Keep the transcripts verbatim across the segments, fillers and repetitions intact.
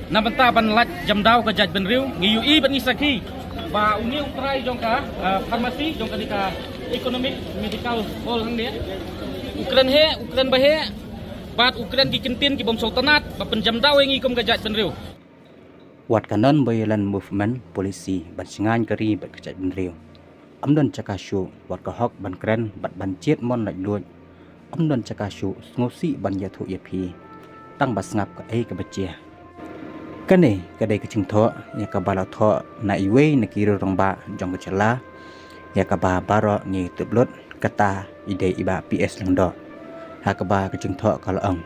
Na bynta ban lait jam daw ka jaitbynriew, ngi ïohi bad ngi sakhi ba une u trai jong ka, eh, pharmacy jong kane ka Economic Medical Hall hangne u kren heh, u kren ba heh, bad u kren ki kyntien ki bym sngewtynnat ba pynjam daw ïa ngi kum ka jaitbynriew. Wat ka non-violent movement policy ban shngaiñ ka ri bad ka jaitbynriew. Ym don jaka shuh, wat ka hok ban kren bad ban jied mon laitluid. Ym don jaka shuh sngewsih ban ïathuh ïa phi, tang ba sngap kaei kaba jia. Kane ka dei ka jingthoh ïa kaba la thoh na iwei na ki rangbah jong ka jylla, ïa kaba baroh ngi tip lut, kata i dei i Bah P S Lyngdoh. Ha kaba ka jingthoh ka la ong,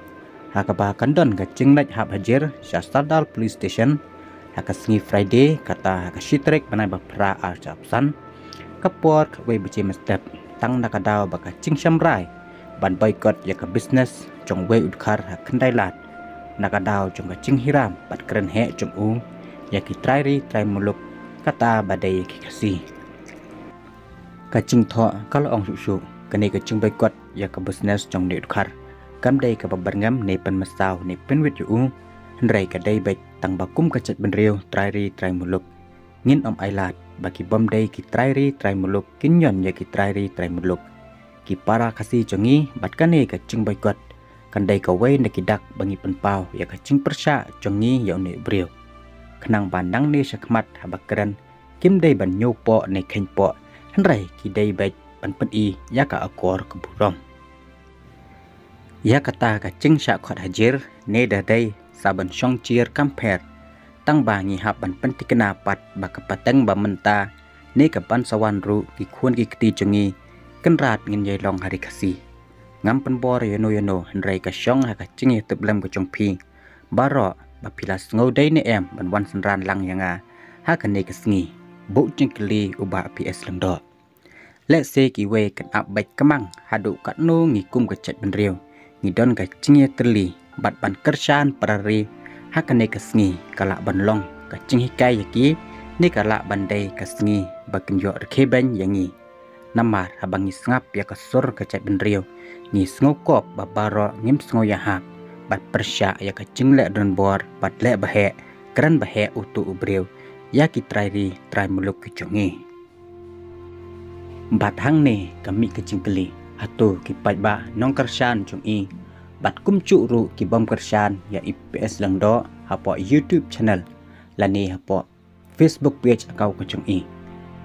ha kaba kan don ka jingleit hap hajir sha Sawdal Police Station ha ka sngi Friday, kata ha ka shi tarik bnai ba phra ar hajar arphew san, ka por khatwei baje mynstep, tang na ka daw ba ka jingshemrai ban boycott ïa ka business jong uwei u dkhar ha Khyndailad, na ka daw jong ka jinghiram bad kren heh jong u ïa ki trai ri trai muluk, kata ba dei ïa ki Khasi. Ka jingthoh ka la ong shuh shuh, kane ka jingboycott ïa ka business jong une u dkhar kam dei kaba byrngem ne pynmynsaw ne pynwit ïa u, hynrei ka dei beit tang ba kum ka jaitbynriew trai ri trai muluk, ngin ym ailad ba ki bym dei ki trai ri trai muluk kin ïoh ïa ki trai ri trai muluk, ki para Khasi jong ngi, bad kane ka jingboycott kan dei kawei na ki dak ba ngi pynpaw ïa ka jingpyrshah jong ngi ïa une u briew, khnang ba nangne shakhmat haba kren kim dei ban ñiewpoh ne kheiñpoh, hynrei ki dei beit ban pyni ïa ka akor ka burom. Ïa kata ka jingshah khot hajir ne da dei sa ban shong jia kam pher, tang ba ngi hap ban pyntikna pat ba ka pateng ba mynta ne ka ban sa wan ruh, ki khun ki kti jong ngi kynrad ngin ïai long ha ri Khasi. Ngam pynbor ïano ïano, hynrei ka shong ha ka jingïatiplem ka jong phi baroh ba phi la sngew dei ne em ban wan synran lang ïa nga ha kane ka sngi, buh jingkylli u Bah P S Lyngdoh. Lehse kiwei kan ap beit ka mang, haduh katno ngi kum ka jaitbynriew ngi don ka jingïatylli bad ban kyrshan para ri ha kane ka sngi ka lah ban long ka jinghikai ïa ki, ne ka lah ban dei ka sngi ba kin ïoh rkhie beiñ ïa ngi. Namar haba ngi sngap ïa ka sur ka jaitbynriew, ngi sngewkop ba baroh ngim sngew ïahap bad pyrshah ïa ka jingleh donbor bad leh ba heh, kren ba heh uto u briew ïa ki trai ri trai muluk ki jong ngi. Bad hangne ka mih ka jingkylli, hato ki paidbah nongkyrshan jong i bad kumjuh ruh ki bym kyrshan ïa i P S Lyngdoh hapoh YouTube channel lane hapoh Facebook page account ka jong i,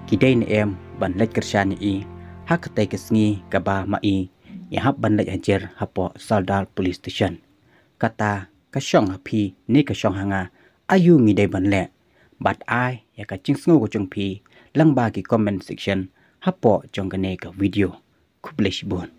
ki dei ne em ban leit kyrshan ïa i ha katei ka sngi kaba ma i i hap ban leit hajir hapoh Sawdal Police Station? Kata ka shong ha phi ne ka shong ha nga, aïu ngi dei ban leh? Bad ai ïa ka jingsngew ka jong phi lyngba ki comment section hapoh jong kane ka video. Khublei shibun.